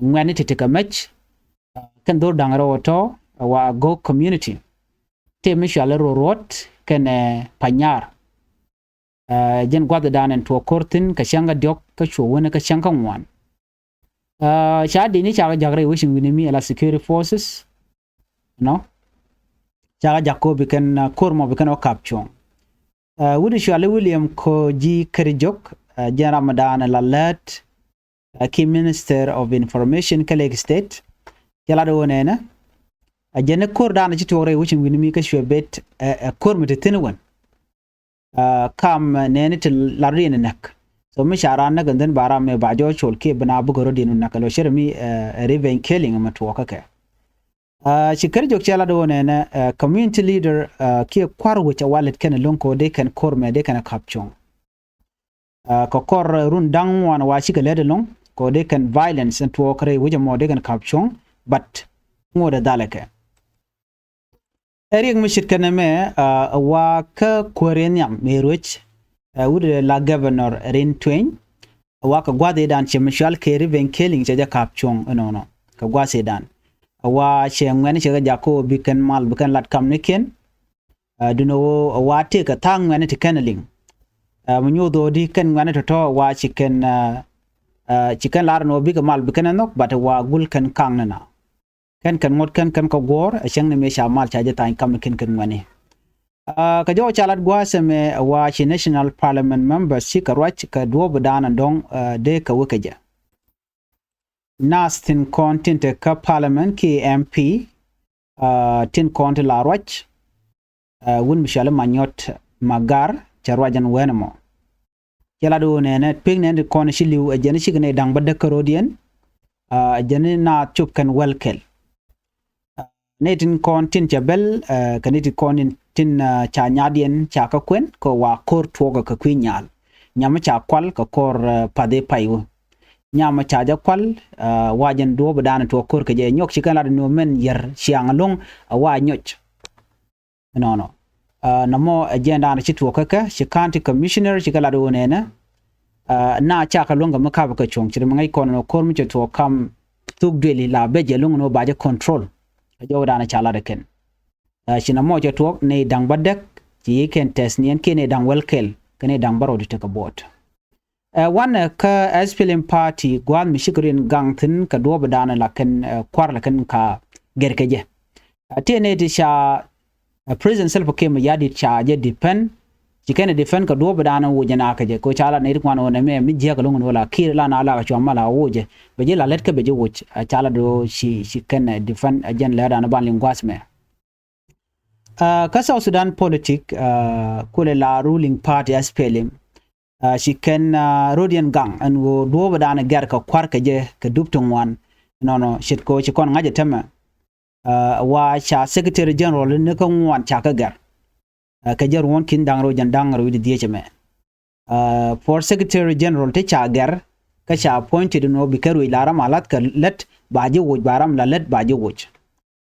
Ŋuɛ̈tni ti ti kɛ mec, uh, kɛn dhor da̱ŋ rɛw tɔ, uh, wa Agok community. Tëë mi cual rɔ ruɔt kɛn, uh, Panyar. Uh, jɛn gua̱thdan ɛn tuɔk ko̱r thi̱n kɛ cäŋ kä diɔ̱k kä cuɔ wänä kä cäŋ kä ŋuan. Uh, ca dini ca kɛ jak rɛy wecin wi̱ni mi ala security forces. Nɔ ca kɛ jak ko̱ bi kɛn, uh, ko̱r mɔ bi kɛn ɔ kap cuɔ̱ŋ. Uh, wut cuali William Kogi Kɛrijok, uh, jɛn ram dan la lät, uh, ki Minister of Information kä Lake State. Cɛ lat wä nɛnɛ, uh, jɛn ko̱r dan ci tuɔk rɛy wecin wi̱ni mi kä Cuebet, uh, uh, ko̱r mi ti thi̱n wän. Uh, kam, uh, nɛni ti lar riɛn näk. So mi ca ran näk, and then ba ram mɛ ba jɔ col kiɛ bina bukɛ rɔ diɛn näk. Lo cɛ rɛ mi, uh, revenge killing mɛ tuɔkä kɛ. Uh, ci Kɛrijok cɛ lat wä nɛnɛ, uh, community leader, uh, kiɛ kuar wecɛ walɛt kɛn lo̱ŋ kɛ wä dee kɛn ko̱r mɛ dee kɛn kap cuɔ̱ŋ. Uh, kɛ kɔr, uh, run da̱ŋ ŋuan wa cikɛ lät ɛlɔ̱ŋ kɛ wä dee kɛn violence ɛn tuɔɔk rɛy wecɛ mɔ dee kɛn kap cuɔ̱ŋ, but ŋot ɛ dhalɛ kɛ. Ɛ riɛk mi ce̱tkɛ nɛmɛ, uh, ɛ wa kä kuäär in nhiam mëë ruec, uh, wut ɛ la governor Rin Tueny, ɛ wa kɛ gua̱th i̱dan cɛ mi cual kɛ revenge killing cɛ jɛ kap cuɔ̱ŋ ɛnɔnɔ. kɛ gua̱a̱th ëëdan. Ɛ wa cɛ ŋuɛ̈ni cɛ kɛ jak kä ɣöö bi kɛn mal bi kɛn lat kamnikiɛn. Ɛ, duundɛ ɣöö ɛ wa tëëkɛ tha̱a̱ŋ ŋuɛ̈ni ti kɛn ɛ liŋ. Ɛ, mi nyoth ɣöö di kɛn ŋuɛ̈ni tɔ̱tɔ̱ ɛ wa ci kɛn, ɛ, ɛ, ci kɛn lar ɛn ɣöö bikɛ mal bi kɛn ɛ nhɔk, but ɛ wa gul kɛn ka̱ŋ ni na. Kɛn kɛn ŋuɔ̱t kɛn kɛn kɛ guɔ̱ɔ̱r, ɛ cäŋ ni mëë ca mal ca jɛ tha̱a̱ŋ kamnikiɛn kɛn ŋuɛ̈ni. Ɛ, kɛ jɔw ca lat gua̱a̱th ɛmɛ ɛ wa ci National Parliament members cikɛ ruac kɛ duɔ̱ɔ̱p ëëdan ɛ dɔ̱ŋ, ɛ, dee kɛ wä kɛ jɛ. Naath tin kɔn tin te kä parliament kiɛ M P, ɛ, tin kɔn ti la ruac, ɛ, wun mi cɔali Manyɔt Magar cɛ ruac ɛn wee ni mɔ. Cɛ lat ɣöö nɛnɛ pek nɛn ti kɔn ci li̱w ɛ jɛn cikɛ nɛy da̱ŋ bädäk kärɔ̱diɛn, ɛ, ɛ jɛn naath cop kɛn wäl kɛl. Ɛ, nɛy tin kɔn tin cɛ bɛl, ɛ, kɛ nɛy tin kɔn tin, ɛ, ca nyaatdiɛn ca kä kuɛn kɛ wa ko̱r tuɔɔkä kɛ kui̱ nyaal. Nyam mi ca kual kɛ kɔr, ɛ, path i̱ pay wä. Nyam mi ca jɛ kual, ɛ, wa jɛn duɔ̱ɔ̱p ëëdan tuɔɔk ko̱r kɛ jɛ nyɔk ci kɛn lat ni ɣöö mɛn yɛr ciaŋ ɛlɔ̱ŋ ɛ wa nyɔc. Nɔnɔ. Ɛ, nɔmɔ ɛ jɛn da̱a̱n ci tuɔɔk kä kɛ, ci county commissioner ci kɛ lat ɣöö nɛnɛ, ɛ, na ca kɛ luäŋ kɛ mi ka̱pɛ kɛ cuɔ̱ŋ, ci ri mi ŋäc kɔn ɛn ɣöö ko̱r mi cɛ tuɔɔk kam thuk duëli la bɛ jɛ luäŋ ɛn ɣöö ba jɛ control. Ɛ jɔw da̱a̱n ca lat ɛ kɛn. Ɛ, ci nɔmɔ cɛ tuɔɔk nɛy da̱ŋ bädäk, ci yi kɛn tɛth niɛn kiɛ nɛy da̱ŋ wäl kɛl, kɛ nɛy da̱ŋ bärɔw ti tekɛ buɔt. Ɛ, wanɛ kä S P L M party gua̱a̱th mi cikɛ rɔ̱diɛn gaŋ thi̱n kɛ duɔ̱ɔ̱p ëëdan la kɛn, ɛ, kua̱r la kɛn ka gɛr kɛ jɛ. Ɛ, tëë nɛy ti ca, ɛ, President Salva Kiir Mayardit ca jɛ defend, ci kɛn ɛ defend kɛ duɔ̱ɔ̱p ëëdan woc jɛ na kɛ jɛ. Kɛ ɣöö ca la nɛy ti ŋuan ɣöö nɛmɛ mi jiäk ɛlɔ̱ŋ ɛn ɣöö la Kiir la na la kɛ cua mal a woc jɛ. Bɛ jɛ la lät kä bɛ jɛ woc. Ɛ, ca la do̱ ci, ci kɛn, ɛ, defend, ɛ, jɛn lɛr dan ban liŋ gua̱a̱th mɛ. Ɛ, kä South Sudan politic, ɛ, kulɛ la ruling party S P L M, ɛ, ci kɛn, ɛ, rɔ̱diɛn gaŋ ɛn ɣöö duɔ̱ɔ̱p ëëdan gɛr kɛ kua̱r kɛ jɛ kɛ dup ti ŋuan. Nɔnɔ ce̱tkɛ ɣöö ci kɔn ŋa̱c ɛ täämɛ, ɛ, wa ca Secretary General ni kä ŋuan ca kɛ gɛr. Ɛ, kɛ jɛ ruɔ̱n ki̱n da̱ŋ rɛw jɛn da̱ŋ rɛw wi̱cdɛ dhieec ɛmɛ. Ɛ, for Secretary General ti ca gɛr kä ca appointed ɛn ɣöö bi kɛ ruëëc la ram a la̱th kɛ lät ba ji̱ woc, ba ram la lät ba ji̱ woc.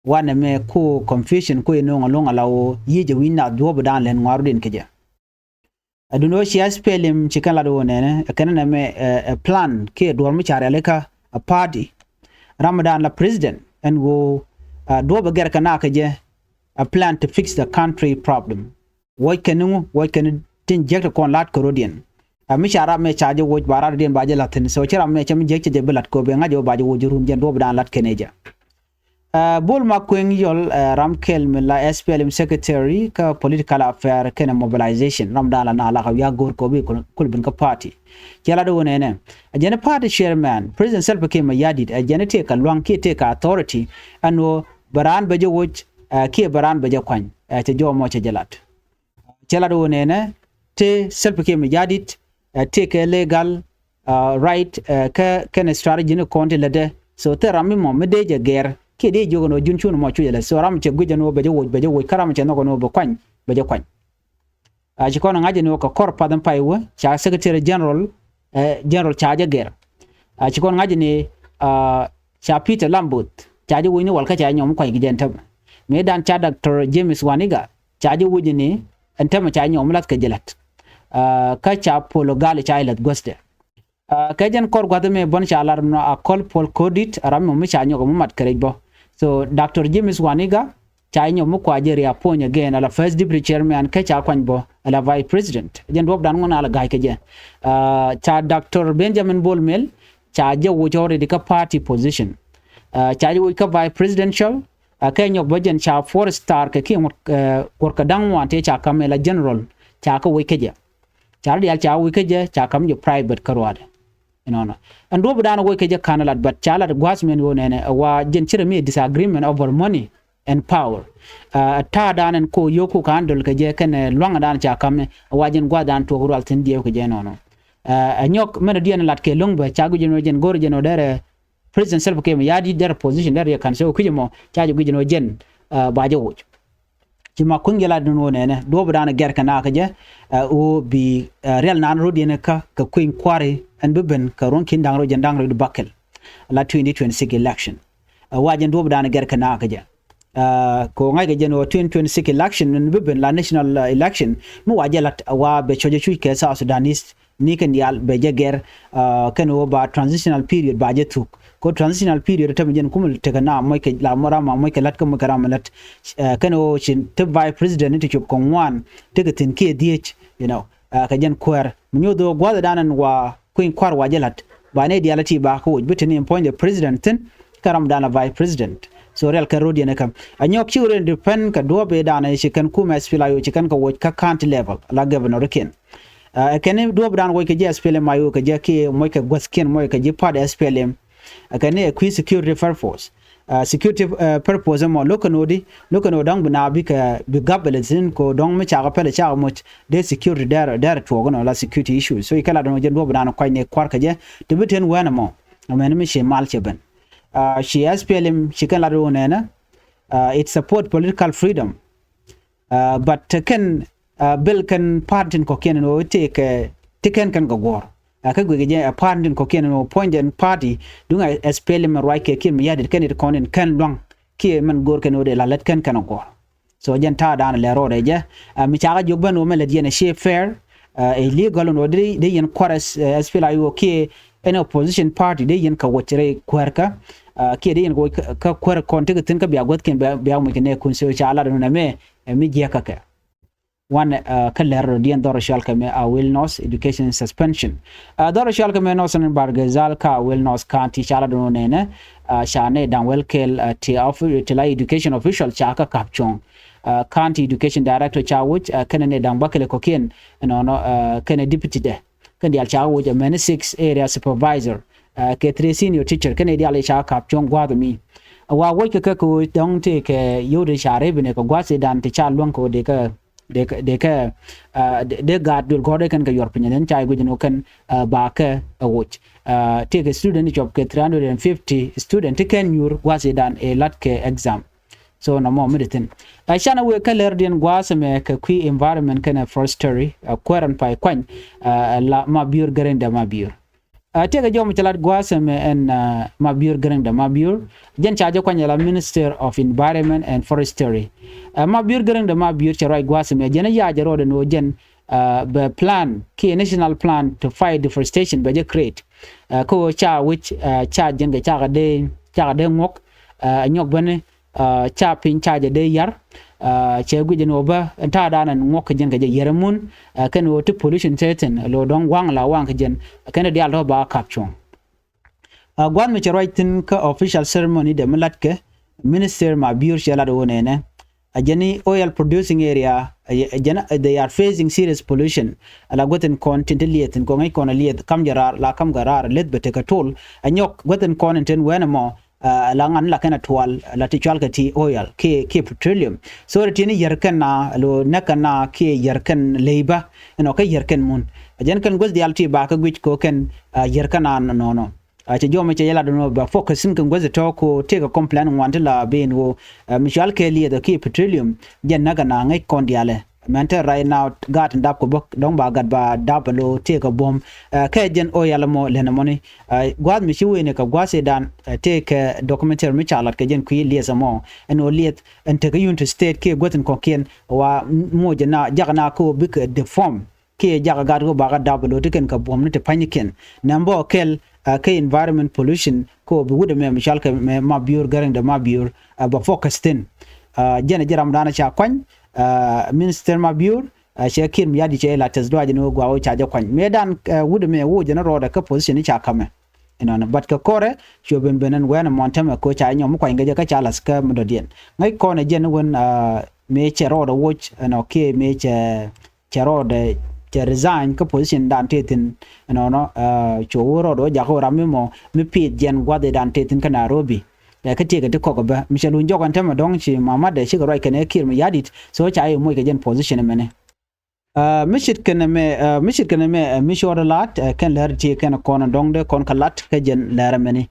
Wanɛ mɛ ku confusion ku inɔŋ ɛlɔ̱ŋ ala ɣöö yiëë jɛ wi̱ny naath duɔ̱ɔ̱p ëëdan lɛn ŋua̱r rɔ̱diɛn kɛ jɛ. Ɛ duundɛ ɣöö ci S P L M ci kɛn lat ɣöö nɛnɛ, ɛ kɛn nɛmɛ, ɛ, ɛ plan kiɛ duɔ̱ɔ̱r mi ca rialikä ɛ party. Ram ëëdan la president ɛn ɣöö, ɛ, duɔ̱ɔ̱p ɛ gɛr kɛ na kɛ jɛ, ɛ plan to fix the country problem. Wuɔc kɛn ni ŋu, wuɔc kɛn ni tin jiäk ti kɔn la̱t kɛ rɔ̱diɛn. Ɛ mi ca ram mɛ ca jɛ woc ba ram rɔ̱diɛn ba jɛ la̱th thi̱n. So ci ram mɛ cɛ mi jiäk cɛ jɛ bi la̱t kɛ ɣöö bɛ ŋa̱c ɣöö ba jɛ woc run jɛn duɔ̱ɔ̱p ëëdan la̱t kɛn ɛ jɛ. Ɛ, Bol Makueŋ Yɔl, ɛ, ram kɛl mi la S P L M secretary kä political affair kɛnɛ mobilization, ram dan la na la ka wiak go̱r kɛ ɣöö bi kul, kul bin kä party. Cɛ lat ɣöö nɛnɛ, ɛ jɛn party chairman, President Salva Kiir Mayardit, ɛ jɛn tëëkɛ lua̱ŋ kiɛ tëëkɛ authority ɛn ɣöö bɛ raan bɛ jɛ woc, ɛ, kiɛ bɛ raan bɛ jɛ kuany, ɛ, cɛ jɔw mɔ cɛ jɛ lat. Cɛ lat ɣöö nɛnɛ, tëë Salva Kiir Mayardit, ɛ, tëëkɛ legal, ɛ, right, ɛ, kä kɛnɛ strategy ni kɔn ti lätdɛ. So thil ram mi mɔ mi dee jɛ gɛr kiɛ dee jiök ɛn ɣöö ji̱n cun mɔ cu jɛ lät. So ram cɛ guic ɛn ɣöö bɛ jɛ woc, bɛ jɛ woc, kä ram cɛ nhɔk ɛn ɣöö bɛ kuany, bɛ jɛ kuany. Ɛ, ci kɔn ŋa̱c ɛn ɣöö kɛ kɔr path in pay wä ca Secretary General, ɛ, General ca jɛ gɛr. Ɛ, ci kɔn ŋa̱c ɛn ɣöö, ɛ, ca Peter Lamboth ca jɛ woc ni wal kä ca nyɔm kuany kɛ jɛ ɛn täämɛ. Mëëdan ca Doctor James Waniga ca jɛ woc ni ɛn täämɛ ca nyɔm la̱th kɛ jɛ la̱t. Ɛ, kä ca Paul Ogali ca jɛ la̱th guäthdɛ. Ɛ, kɛ jɛn kɔr gua̱th ɛmɛ bä ca lar nɔ a Col Paul Codit, ɛ ram mi ca nyɔk mi mat kɛ rɛc bä. So Doctor James Waniga ca nyɔk mi kua jɛ reappoint again ala first deputy chairman kä ca kuany bä ala vice president. Jɛn duɔ̱ɔ̱pdan ŋuan ala ga̱a̱c kɛ jɛ. Ɛ, ca Doctor Benjamin Bol Mel ca jɛ woc already kä party position. Ɛ, ca jɛ woc kä vice presidential, ɛ, kɛ nyɔk bä jɛn ca four star kɛ kiɛ ŋuɔ̱t, ɛ, ŋuɔ̱t kɛ da̱ŋ ŋuan tëë ca ka̱m ɛ la general ca kɛ woc kä jɛ. Ca rɔ diaal ca woc kä jɛ ca ka̱m jɛ private kä ruaadɛ. Inɔnɔ. Ɛn duɔ̱ɔ̱pdan woc kä jɛ ka̱n lat, but ca lat gua̱a̱th mɛn ɣöö nɛnɛ, ɛ, wa jɛn ci rɛ mi disagreement over money and power. Ɛ, ta̱a̱dan ɛn ko yio̱w ku ka̱n dol kɛ jɛ kɛnɛ lua̱ŋdan ca ka̱m ɛ, ɛ, wa jɛn gua̱a̱thdan tuɔɔk rual thi̱n diɛw kɛ jɛ inɔnɔ. Ɛ, ɛ nyɔk mɛn diɛn lat kɛ lo̱ŋ bä ca guic jɛn ɣöö jɛn go̱r jɛn ɣöö derɛ President Salva Kiir Mayardit derɛ position derɛ yɛ ka̱n, so kui̱c ɛmɔ ca jɛ guic jɛn ɣöö jɛn, ɛ, ba jɛ woc. Ci Makueŋ jɛ lat ni ɣöö nɛnɛ duɔ̱ɔ̱pdan gɛr kɛ na kɛ jɛ, ɛ, ɣöö bi, ɛ, rial nan rɔ̱diɛn kä kɛ kui̱ny kua̱ri ɛn bi ben kɛ ruɔ̱n ki̱n da̱ŋ rɛw jɛn da̱ŋ rɛw di bäkɛl la twenty twenty-six election. Ɛ, wa jɛn duɔ̱ɔ̱pdan gɛr kɛ na kɛ jɛ. Ɛ, kɛ ɣöö ŋa̱ckɛ jɛn ɣöö twenty twenty-six election ɛn bi ben la national, ɛ, election mi wa jɛ lat, ɛ, wa bɛ cɔc ɛ cuc kɛ South Sudanese ni kɛn diaal bɛ jɛ gɛr, ɛ, kɛn ɣöö ba transitional period ba jɛ thuk. Ko transitional period tɛmɛ jɛn kumɛ tekɛ na moc kɛ la ram a moc kɛ la̱t kä moc kɛ ram a la̱t. Kɛn ɣöö ci te vice president ni ti cop kɛ ŋuan tekɛ thi̱n kiɛ dhieec, you know, kɛ jɛn kuäär mi nyoth ɣöö gua̱th dan ɛn wa kui̱ny kua̱r wa jɛ la̱t ba nɛy diaal a ti ba kä woc bi te ni appoint the president thi̱n kä ram dan a vice president. So rial kɛ road yɛn ɛ käm a nyɔk ci ɣöö depend kɛ duɔ̱ɔ̱p ëë dan ɛ ci kɛn kumɛ SPLA-IO ci kɛn kɛ woc kä county level la governor kiɛn. Ɛ kɛn duɔ̱ɔ̱p dan woc kɛ ji̱ SPLM-IO kɛ ji̱ kiɛ moc kɛ guäthkiɛn moc kɛ ji̱ party SPLM. Ɛ kɛn ɛ kui̱ security purpose. Security purpose ɛmɔ lo̱k kɛn ɣöö di lo̱k kɛn ɣöö dɔ̱ŋ bi na bikɛ bi gap bɛ lɛ thi̱n kɛ ɣöö dɔ̱ŋ mi cakɛ pɛlɛ cakɛ moc dee security dɛr dɛr tuɔɔk ɛnɔ la security issues. So ikɛ lat ɛn ɣöö jɛn duɔ̱ɔ̱p dan kua̱cnɛ kua̱r kɛ jɛ ti bi ten wɛn ɛmɔ. Ɛmɛn mi ci mal cɛ ben. Ci SPLM ci kɛn lat ɣöö nɛnɛ it support political freedom. But te kɛn bil kɛn party tin kɔ̱kiɛn ɛn ɣöö tëëkɛ ti kɛn kɛn kɛ guɔ̱ɔ̱r. Kä guic kɛ jɛ ɛ party tin kɔ̱kiɛn ɛn ɣöö puɔ̱nydɛ party duŋ ɛ SPLM ruac kɛ kiɛn mi ya̱di̱t kɛn it kɔn in kɛn lua̱ŋ kiɛ mɛn go̱o̱r kɛn ɣöö dee la lät kɛn kɛn kɛ guɔ̱ɔ̱r. So jɛn ta̱a̱ da̱a̱n lɛ rɔɔdɛ jɛ mi cakɛ jiök ben ɣöö mɛ lät yɛn ɛ ciɛ fair. Ɛ legal ɛn ɣöö dee yɛn kua̱r SPLA-IO kiɛ ɛn opposition party dee yɛn kɛ woc rɛy kuäärkä. Kiɛ dee yɛn kɛ woc kä kuäär kɔn tekɛ thi̱n kä bia guäthkiɛn bia moc kɛ nɛɛkun. So ca lat ɛn ɣöö nɛmɛ ɛ mi jiäkä kɛ. Wan kä lɛr rɔ diɛn dhɔr cɔal kɛ mɛ a Will North education suspension. Dhɔr cɔal kɛ mɛ Northern Bahr el Ghazal kä a Will North County ca la do̱n nɛnɛ. Ca nɛ da̱ŋ wel kɛl ti ti la education official ca kä kap cuɔ̱ŋ. County education director ca wuc kɛnɛ nɛ da̱ŋ bäkɛlɛ kɔ̱kiɛn nɔnɔ kɛnɛ deputy dɛ. Kɛn diaal ca wuc mɛni six area supervisor kɛ three senior teacher kɛnɛ diaal ca kap cuɔ̱ŋ gua̱a̱th mi. Wa wuc kɛ kɛ kɛ dɔ̱ŋ tëë kɛ yio̱w dee ca rep ni kɛ gua̱a̱th idan ti ca luäŋ kɛ wä dee kɛ dee kɛ dee gaat duël gɔ̱r dee kɛn kɛ yuɔr piny ɛn ca guic ni wä kɛn ba kɛ ɛ woc. Tëëkɛ student cuɔp kɛ three hundred and fifty student ti kɛn nyuur gua̱a̱th idan ɛ lat kɛ exam. So nɔmɔ mi di thi̱n ɛ canɛ wëë kä lɛr diɛn gua̱a̱th ɛmɛ kɛ kui̱ environment kɛnɛ forestry ɛ kuäär ɛn pay kuany. Ɛ la Mabior Gäräŋdɛ Mabior. Ɛ tëëkɛ jɔm cɛ lat gua̱a̱th ɛmɛ ɛn Mabior Gäräŋdɛ Mabior. Jɛn ca jɛ kuany ɛ la Minister of Environment and Forestry. Ɛ Mabior Gäräŋdɛ Mabior cɛ ruac gua̱a̱th ɛmɛ jɛn ɛ ya̱ jɛ rɔɔdɛ ni wä jɛn bɛ plan kiɛ national plan to fight deforestation bɛ jɛ create. Kä ɣöö ca wi̱c ca jɛn kɛ cakɛ dee cakɛ dee ŋuɔ̱k. Ɛ nyɔk bäni ca piny ca jɛ dee yar. Cɛ guic ɛn ɣöö bä ɛn ta̱a̱ da̱a̱n ɛn ŋuɔ̱k kɛ jɛn kɛ jɛ yɛr ɛmun. Kɛn ɣöö ti pollution te thi̱n lo̱o̱ dɔ̱ŋ waŋ la waŋ kɛ jɛn kɛn diaal tɔ̱ ba kap cuɔ̱ŋ. Gua̱th mi cɛ ruac thi̱n kä official ceremony dee mi latkɛ Minister Mabior cɛ lat ɣöö nɛnɛ a jɛn i̱ oil producing area. Jɛn they are facing serious pollution. Ala guäthin kɔn tin ti lieth in kɔŋ i̱ kɔn a lieth kam jɛ raar la kam gɛ raar leth bɛ tekɛ tol. A nyɔk guäthin kɔn in tin wɛn ɛmɔ. La ŋan la kɛn a tual la ti cual kɛ ti oil kiɛ kiɛ petroleum. So ti ni yɛr kɛn na lo nɛk kɛn na kiɛ yɛr kɛn leiba. Ɛnɔ kɛ yɛr kɛn mun a jɛn kɛn guäth dial ti ba kɛ guic ko kɛn. Yɛr kɛn na nɔnɔ. A cɛ jɔmɛ cɛ yɛla dɔnɔ ba focus in kɛ guäth tɔ ko tëëkɛ complain ŋuan ti la ben wo. Mi cual kɛ lieth kiɛ petroleum jɛn nɛk kɛn na ŋäc kɔn dialɛ. Mɛn te right now gat in dap kɛ bä dɔ̱ŋ ba gat ba dap lo tëëkɛ buɔ̱m. Kɛ jɛn oil mɔ lɛn mɔni. Gua̱th mi ci wen kɛ gua̱th idan tëëkɛ documentary mi ca lat kɛ jɛn kui̱ lieth ɛmɔ ɛn ɣöö lieth ɛn tekɛ Unity State kiɛ guäth in kɔ̱kiɛn wa moc na jak na kä ɣöö bikɛ deform. Kiɛ jak gat kä ɣöö bakä dap lo ti kɛn kɛ buɔ̱m ni ti pa̱nykiɛn nɛm bä kɛl. Kä environment pollution kä ɣöö bi wut ɛmɛ mi cɔal kɛ mɛ Mabior Gäräŋdɛ Mabior. Bɛ focus thi̱n. Jɛn ɛ ji̱ ram dan ca kuany Minister Mabior. Cɛ kiɛn mi yadi cɛ la tɛth duac ni wä gua̱a̱ wä ca jɛ kuany mëë dan wut ɛmɛ wä jɛn rɔɔdɛ kä position ni ca kamɛ. Inɔnɔ but kɛ kɔrɛ cuɛ ben ben ɛn wɛn ɛmɔn tämɛ ko ca nyɔm mi kuany kɛ jɛ kä ca lath kä mi dɔ̱diɛn. Ŋäc kɔn ɛ jɛn wän mëë cɛ rɔɔdɛ woc ɛnɔ kiɛ mëë cɛ cɛ rɔɔdɛ cɛ resign kä position dan tëë thi̱n. Ɛnɔnɔ cuɛ wä rɔɔdɛ wä jakä wä ram mi mɔ mi piith jɛn gua̱dhi dan tëë thi̱n kä Nairobi. Ɛ kä tiekɛ ti kɔk ɛ bä mi cɛ luny jɔk ɛn tämɛ dɔ̱ŋ ci mamatdɛ cikɛ ruac kɛn ɛ kiɛr mi ya̱di̱t so ca yɛ moc kɛ jɛn position ɛmɛni. Mi cit kɛn ɛmɛ mi cit kɛn ɛmɛ mi cɔɔt ɛ la̱t kɛn lɛr ti kɛn kɔn dɔ̱ŋ dee kɔn kɛ la̱t kɛ jɛn lɛr ɛmɛni.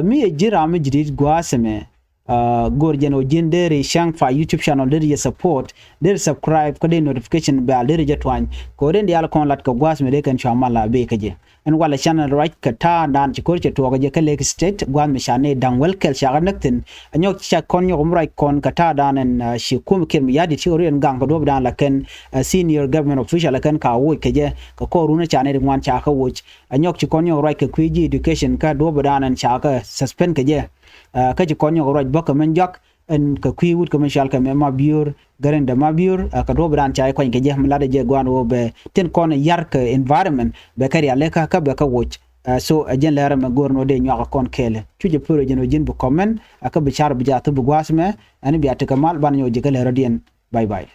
Mi ɛ ji̱ ram mi ji̱ di̱t gua̱a̱th ɛmɛ. Go̱r jɛn ɣöö ji̱n deri cäŋ pa YouTube channel, deri jɛ support, deri subscribe, kä deri notification bell deri jɛ tuany. Kɛ ɣöö den diaal kɔn lat kɛ gua̱a̱th mi dee kɛn cua mal a bee kä jɛ. Ɛn walɛ channel ruac kɛ ta̱a̱dan ci ko̱r cɛ tuɔɔk jɛ kä Lake State, gua̱a̱th mi ca nɛy da̱ŋ wäl kɛl ca kɛ näk thi̱n. Ɛ nyɔk ca kɔn nyɔk mi ruac kɔn kɛ ta̱a̱dan ɛn ci kum Kiir Mayardit ci kɛ ruec ɛn gaŋ kɛ duɔ̱ɔ̱pdan la kɛn senior government official la kɛn ka woc kɛ jɛ kɛ kɔr run ca nɛy ŋuan ca kɛ woc. Ɛ nyɔk ci kɔn nyɔk ruac kɛ kui̱ ji̱ education kä duɔ̱ɔ̱pdan ɛn ca kɛ suspend kɛ jɛ. Kä ci kɔn nyɔk ruac bäkɛ mɛn jɔak ɛn kɛ kui̱ wut kɛ mɛn cɔal kɛ mɛ Mabior, Gɛrɛŋdɛ Mabior, kɛ duɔ̱ɔ̱pdan ca kuany kɛ jɛ mi latdɛ jɛ gua̱a̱n ɣöö bɛ tin kɔn yar kɛ environment bɛ kɛ rialikä kä bɛ kɛ woc. So ɛ jɛn lɛrɛ mɛ go̱r ni ɣöö dee nyuak kɔn kɛɛlɛ. Cu jɛ pär ɛ jɛn ɣöö ji̱n bi comment kä bi car bi jaath bi gua̱a̱th mɛ. Ɛn bia tekɛ mal banɛ nyɔk ji̱ kä lɛrä diɛn. Bye bye.